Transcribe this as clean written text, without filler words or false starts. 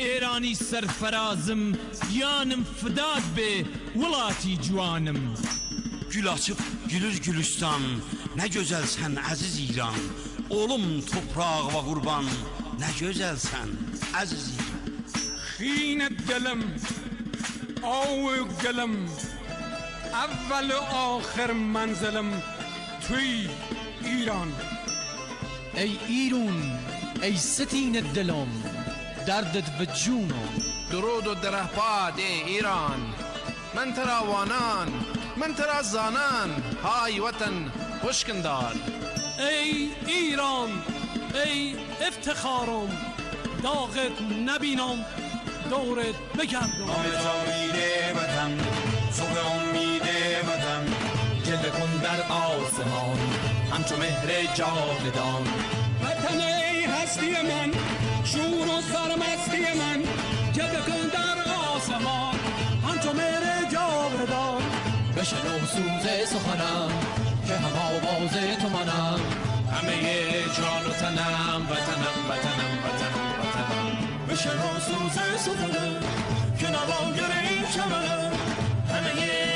ئێرانی سەرفەرازم، گیانم فدات بێ وڵاتی جوانم. Gül açıb gülür Gülüstan, nə gözəlsən əziz İran. Olum toprağına qurban, nə gözəlsən əziz İran. خین دلم آو گلم، اول و آخر منزلم توی ایران. ای ایرون ای ستین دلم، دردت به جونم. درود و درهباد ای ایران، من ترا وانان من ترا زانان، های وطن خوشکندار. ای ایران ای افتخارم، داغت نبینم دورت بگردم. نام جاوید وطن، صبح امید وطن، جلوه کن در آسمان همچو مهر جاودان. وطن ای هستی من، شور و سرمستی من، جلوه کن در آسمان همچو مهر جاودان. بشنو سوز سخنم که هم آواز تو منم، همه جان و تنم وطنم وطنم وطنم وطنم. بشنو سوز سخنم که نواگر این چمنم، همه